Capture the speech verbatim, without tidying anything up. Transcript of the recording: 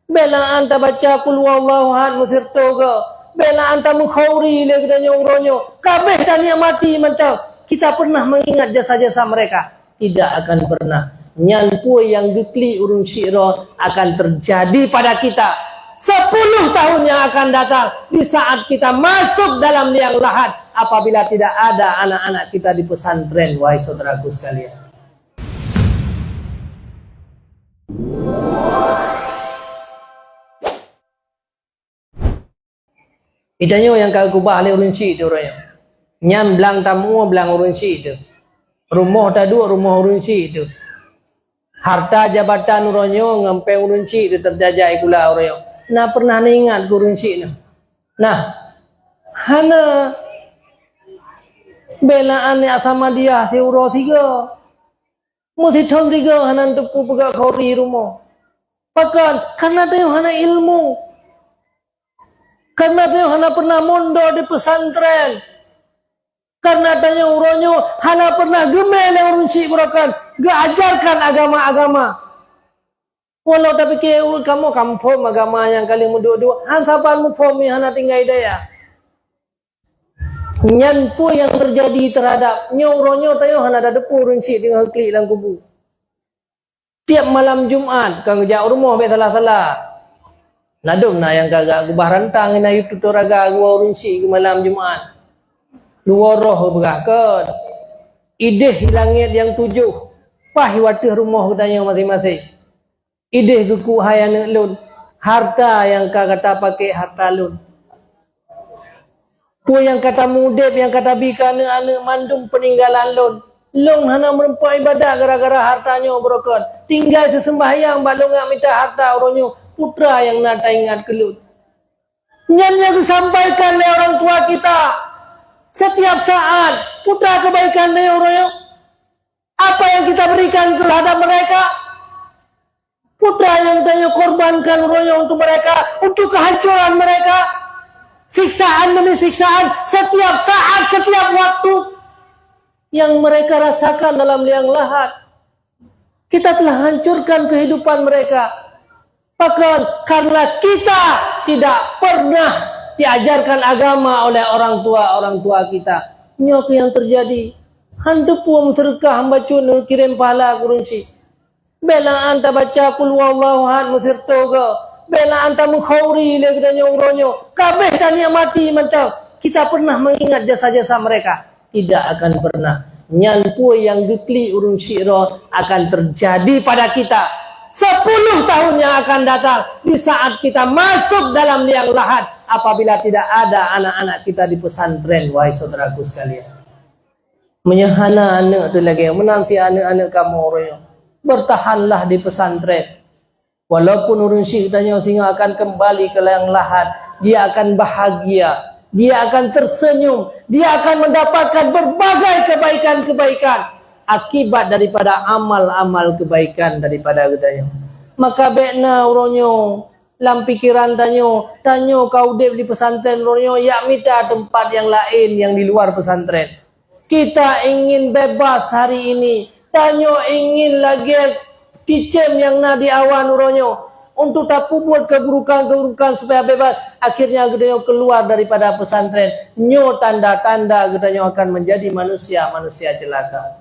Bèk la'an tabaca Qul Huwallahu Ahad meusirto goe. Bèk la'an tameukhuri lé geutanyoe uroe nyoe. Ka abéh tanikmati mantong. Kita pernah mengingat jasa-jasa mereka? Tidak akan pernah. Nyan peue nyang geuklik ureueng syik droe akan terjadi pada kita. Sepuluh tahun yang akan datang, di saat kita masuk dalam liang lahat, apabila tidak ada anak-anak kita di pesantren, wahai saudaraku sekalian. Geutanyoe nyang ka geukubah lé ureueng syik teuh uroe nyoe. Nyan blang tamuwoe blang ureueng syik teuh. Rumoh taduek rumoh ureueng syik teuh. Harta jabatan uroe nyoe ngon péng ureueng syik teuh teujaja sikula uroe nyoe. Na pernah neuingat keu ureueng syik nyoe? Nah, hana. Bèk la'an aneuk Ahmadiyah siuroe sigoe. Meusithon sigoe hana teupeu peugah khuri rumoh. Pakon? Kareuna tanyoe hana ilmu. Kareuna tanyoe hana pernah mondok di pesantren. Kareuna tanyoe uroe nyoe hana pernah geumé lé ureueng syik baroekon geuajarkan agama-agama. Walau tapiké, "Ui, kamoe ka muphom agama nyang ka lheueh meuduek-duek," han saban muphom, hana tinggai daya. Nyan peue nyang teujadi teuhadap nyoe uroe nyoe tanyoe hana tateupeu ureueng syik teungoh klik lam kubu. Tiep malam Jumat ka geujak u rumoh bèk salah-salah. Ladôm na nyang ka geubah rantang, na yue tutoe raga geuwoe ureueng syik keu malam Jumat. Dua roh beugah kon. Idéh di langét nyang tujoh, paih u ateueh rumoh geutanyoe maséng-maséng. Idéh geukuk hai aneuk lôn, harta nyang ka gata paké harta lôn. Peue nyang ka tameuudép nyang ka tabi keu aneuk-aneuk mandum peuninggalan lôn. Lôn hana meurumpok ibadat gara-gara harta nyoe beurokot. Tinggai seuseumbahyang bak lôn ngat mita harta uroe nyoe, peue teuma nyang na taingat keu lôn. Nyan nyang geusampaikan lé orang tua kita. Setiap saat, peue teuma keubaikan lé uroe nyoe. Apa yang kita berikan terhadap mereka? Peue teuma nyang tanyoe korbankan uroe nyoe untuk mereka, untuk kehancuran mereka. Siksaan demi siksaan, setiap saat, setiap waktu yang mereka rasakan dalam liang lahat. Kita telah hancurkan kehidupan mereka. Pakon? Karena kita tidak pernah diajarkan agama oleh orang tua-orang tua kita. Nyoe keuh nyang teujadi. Han teupeu meuseudeukah bacut neukirém pahala keu ureueng syik. Bèk la'an tabaca Qul Huwallahu Ahad meusirto goe. Bèk la'an tameukhuri lé geutanyoe uroe nyoe. Ka abéh tanikmati mantong. Kita pernah mengingat jasa-jasa mereka? Tidak akan pernah. Nyan peue nyang geuklik ureueng syik droe akan teujadi pada kita. Sepuluh tahun yang akan datang, di saat kita masuk dalam liang lahat, apabila tidak ada anak-anak kita di pesantren, wahai saudaraku sekalian. Meunyoe hana aneuk teuh lagèe meunan si aneuk-aneuk kamoe uroe nyoe, bertahanlah di pesantren. Walaupun ureueng syik tanyoe singoh akan kembali ke liang lahat, dia akan bahagia, dia akan tersenyum, dia akan mendapatkan berbagai kebaikan-kebaikan akibat daripada amal-amal kebaikan daripada geutanyoe. Maka bèk na uroe nyoe lam pikeran tanyoe, tanyoe ka udép di pesantren uroe nyoe, jak mita teumpat nyang laén nyang di luar pesantren. Kita ingin bebas hari ini. Tanyoe ingin lagèe cicém nyang na di awan uroe nyoe untuk tapeubuet keuburukan-keuburukan supaya bebas. Akhirnya geutanyoe keluar daripada pesantren. Nyoe tanda-tanda geutanyoe akan menjadi manusia-manusia celaka.